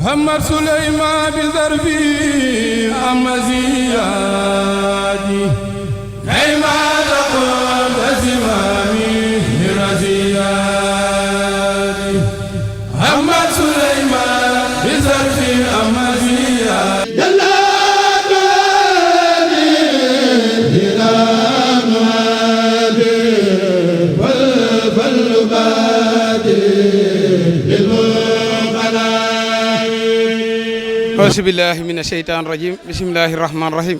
محمد سليمان بزربي أمزيادي هيما تقول زمامي رزيادي محمد سليمان بزربي أمزيادي auzubillahi mina sheytaan rajim bismillahi rahmaani rahim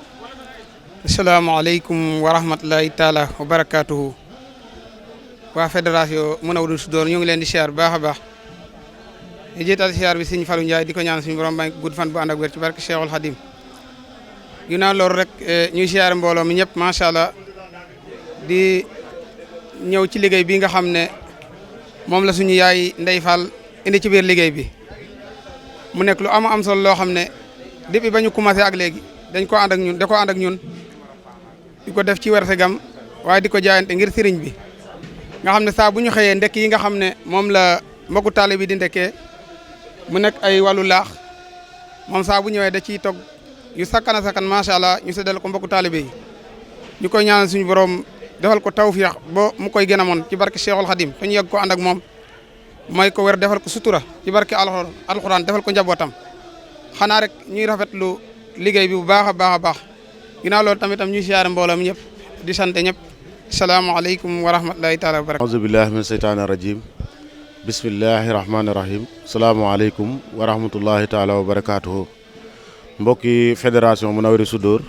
asalaamaaleykum wa rahmatulahi taala wa barakatuhu waa fédération Mounawirou Soudour ñu ngi leen di siyaar baax a baax di jiital siyaar bi sëñ Fallou Ndiaye di ko ñaan suñu borom may gudd fan bu ànd ak wér ci barke Cheikhul Khadim ginnaaw loolu rek ñuy siyaar mbooloo mi ñëpp macha allah di ñëw ci liggéey bi nga xam ne moom la suñu yaay Ndeye Fall indi ci biir liggéey bi mu nekk lu am solo loo xam ne depuis ba ñu commencé ak léegi dañ ko ànd ak ñun da ko ànd ak ñun di ko def ci wërsëgam waaye di ko jaayante ngir sëriñ bi nga xam ne saa bu ñu xëyee ndekk yi nga xam ne moom la mbokku taale bi di ndekkee mu nekk ay wàllu laax moom saa bu ñëwee da ciy togg yu sakkan a sakkan macha allah ñu séddale ko mbokku taalibe yi ñu koy ñaanal suñu borom defal ko tawfiix ba mu koy gën a mën ci barke Cheikhul Khadim te ñu yegg ko ànd ak moom mooy ko wér defal ko sutura ci barke alxuraan defal ko njabootam xanaa rek ñuy rafetlu liggéey bi bu baax a baax a baax ginnaaw loolu tamit ñuy siyaare mbooloo mi ñëpp di sant ñëpp salaamaaleykum wa rahmatulahi taala wa barakatu. auzu billahi min seytaani rajim bismillahi rahmaani rahim salaamaaleykum wa rahmatullahi taala wa barakatuhu mbokki fédération Mounawirou Soudour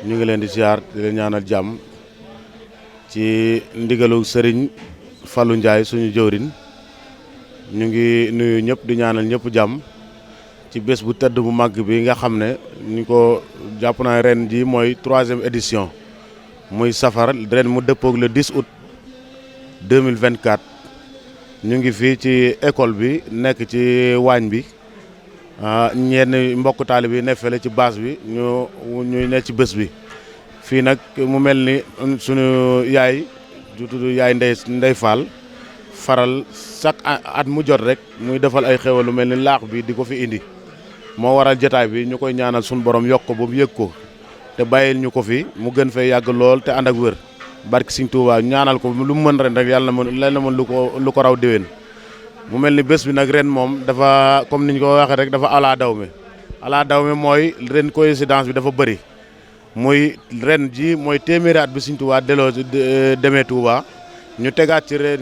ñu ngi leen di siyaar di leen ñaanal jàmm ci ndigalu Serigne Fallou Ndiaye suñu jëwrin ñu ngi nuyu ñëpp di ñaanal ñëpp jàmm ci bés bu tedd bu màgg bi nga xam ne ñu ko jàpp naa ren ji mooy 3e édition muy safar ren mu dëppoog le 10 août 2024 ñu ngi fii ci école bi nekk ci waañ bi ñenn mbokk taalibe yi ne fele ci base bi ñuy ne ci bés bi fii nag mu mel ni suñu yaay ju tudd yaay Ndey Fall faral chaque at mu jot rek muy defal ay xéwal lu mel ni laax bi di ko fi indi moo waral jotaay bi ñu koy ñaanal suñu borom yokk ko ba mu yëg ko te bàyyil ñu ko fi mu gën fee yàgg lool te ànd ak wér barki Sëñ Tuubaa ñaanal ko lu mu mën ren rek yàlla na mën lu ko raw déwén mu mel ni bés bi nag ren moom dafa comme niñ ko waxee rek dafa ala daw mi mooy ren coïncidence bi dafa bëri muy ren ji mooy téeméeri at bi Sëñ Tuubaa demee Tuubaa ñu tegaat ci ren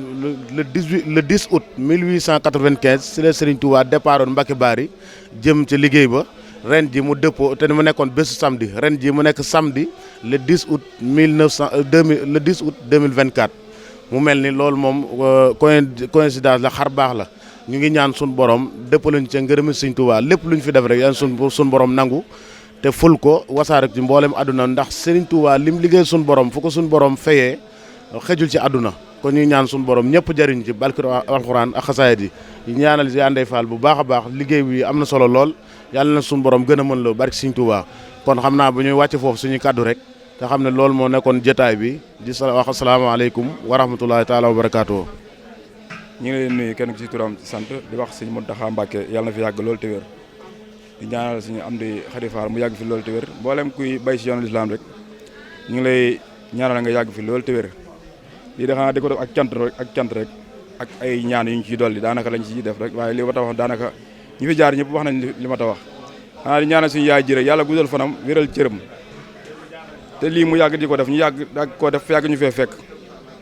le 10 août 1895 si la Serigne Touba départoon Mbacké Bari jëm ci liggéey ba ren ji mu dëppoo te mu nekkoon bésu samedi ren ji mu nekk samedi le 10 août 2024 mu mel ni loolu moom coïncidence la xar baax la ñu ngi ñaan suñu borom dëppalañ ca ngërëmi Serigne Touba lépp lu ñu fi def rek yaan suñu borom nangu te ful ko wasaare ci mboolem àdduna ndax Serigne Touba lim liggéey suñu borom fu ko suñu borom fayee xejul ci àdduna kon ñuy ñaan suñu borom ñëpp jëriñ ci barke alxuraan ak xasaayid yi ñaanal si Ndeye Fall bu baax a baax liggéey bi am na solo lool yàlla na suñu borom gën a mën loo barke Sëñ Tuubaa kon xam naa bu ñuy wàcc foofu suñuy kaddu rek te xam ne loolu moo nekkoon jotaay bi di wax asalaamaaleykum wa rahmatulahi taala wa barakaatu. ñu ngi leen nuyu kenn ku ci turam sant di wax Sëñ Mountakha Mbacké yàlla na fi yàgg loolu te wér di ñaanal suñu Amdi Khady Fall mu yàgg fi loolu te wér mboolem kuy bay si yoonu lislaam rek ñu ngi lay ñaanal nga yàgg fi loolu te wér lii da xanaa di ko def ak cant rek ak ay ñaan yu ñu ciy dolli daanaka lañ ciy def rek waaye li ma ta wax daanaka ñi fi jaar ñëpp wax nañ li ma ta wax xanaa di ñaanal suñu yaay ji rek yàlla guddal fanam wéral cërëm te lii mu yàgg di ko def ñu yàgg koo def yàgg ñu fee fekk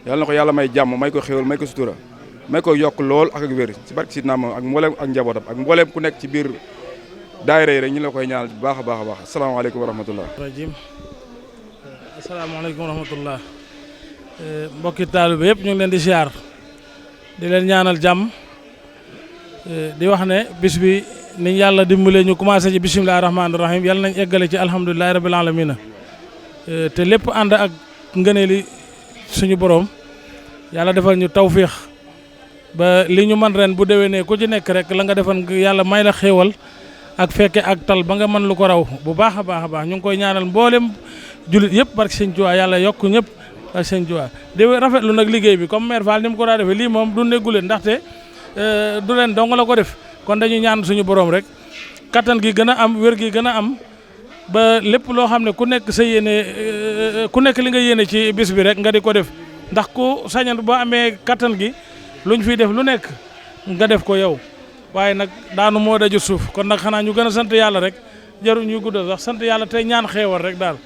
yàlla na ko yàlla may jàmm may ko xéwal may ko sutura may ko yokk lool ak wér ci barke Sidna Muhammad ak mbooleem ak njabootam ak mbooleem ku nekk ci biir daayira yi rek ñu la koy ñaanal bu baax a baax a baax asalaamaaleykum wa rahmatullah asalaamaaleykum wa rahmatullah mbokki taalibe yëpp ñu ngi leen di siyaar di leen ñaanal jàmm di wax ne bis bi niñ yàlla dimbalee ñu commencé ci bisimilahi rahmaani rahim yàlla nañ eggale ci alhamdulilahi rabil alamina te lépp ànd ak ngëneeli suñu borom yàlla defal ñu tawfiix ba li ñu man ren bu déwénee ku ci nekk rek la nga defan yàlla may la xéewal ak fekke ak tal ba nga mën lu ko raw bu baax a baax ñu ngi koy ñaanal mboolem julit yëpp barke Sëñ Tuubaa yàlla yokk ñëpp ak Sëñ Tuubaa di rafetlu nag liggéey bi comme maire Fall ni mu ko daa defee lii moom du neggule ndaxte du leen dong la ko def kon dañuy ñaan suñu borom rek kattan gi gën a am wér gi gën a am ba lépp loo xam ne ku nekk sa yéene ku nekk li nga yéene ci bis bi rek nga di ko def ndax ku sañan boo amee kattan gi luñ fiy def lu nekk nga def ko yow waaye nag daanu moo daju suuf kon nag xanaa ñu gën a sant yàlla rek jarul ñu guddal sax sant yàlla tey ñaan xeewal rek daal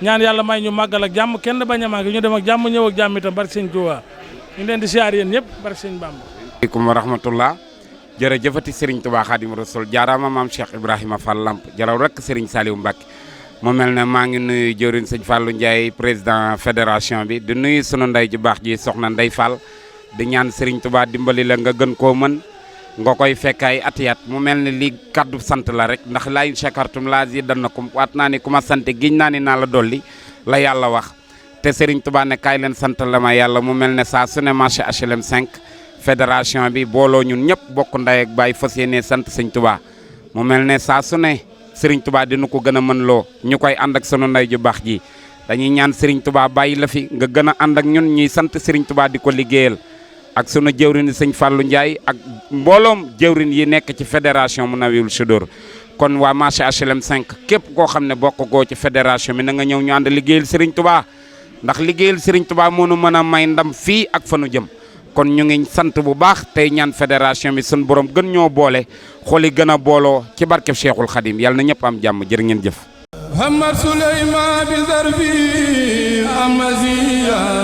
ñaan yàlla may ñu màggal ak jàmm kenn bañ a manqué ñu dem ak jàmm ñëw ak jàmm itam barke sëñ Tuubaa ñu leen di siyaar yéen ñëpp barke sëñ Bamba. aleykum wa rahmatullah jërëjëfati Serigne Touba Khadim Rasoul jaaraama maam Cheikh Ibrahima Fall Lamp jaraw rek Serigne Saliou Mbacke mu mel ne maa ngi nuyu jëwriñ sëñ Fallou Ndiaye président fédération bi di nuyu sunu ndey ju baax ji soxna Ndey Fall di ñaan Serigne Touba dimbali la nga gën koo mën nga koy fekk ay atiyat mu mel ne lii kaddu sant la rek ndax la in shakartum la azidannakum waat naa ni ku ma sant giñ naa ni naa la dolli la yàlla wax te Serigne Touba ne kaay leen sant la ma yàlla mu mel ne saa su ne marché HLM 5 fédération bi booloo ñun ñëpp bokk ndey ak baay fas yéene sant sëñ Touba mu mel ne saa su ne Serigne Touba dina ko gën a mën loo ñu koy ànd ak sunu ndey ju baax ji dañuy ñaan Serigne Touba bàyyi la fi nga gën a ànd ak ñun ñuy sant Serigne Touba di ko liggéeyal ak sunu jëwrin sëñ Fallou Ndiaye ak mbooloom jëwrin yi nekk ci fédération Mounawirou Choudour kon waa marché HLM 5 képp koo xam ne bokk goo ci fédération bi na nga ñëw ñu ànd liggéeyal Serigne Touba ndax liggéeyal Serigne Touba moo nu mën a may ndam fii ak fa nu jëm kon ñu ngi sant bu baax tey ñaan fédération bi sun borom gën ñoo boole xooli gën a booloo ci barkeb Cheikhul Khadim yàlla na ñëpp am jàmm jërë ngeen jëf. Muhammad Suleyman bi zarfi amaziya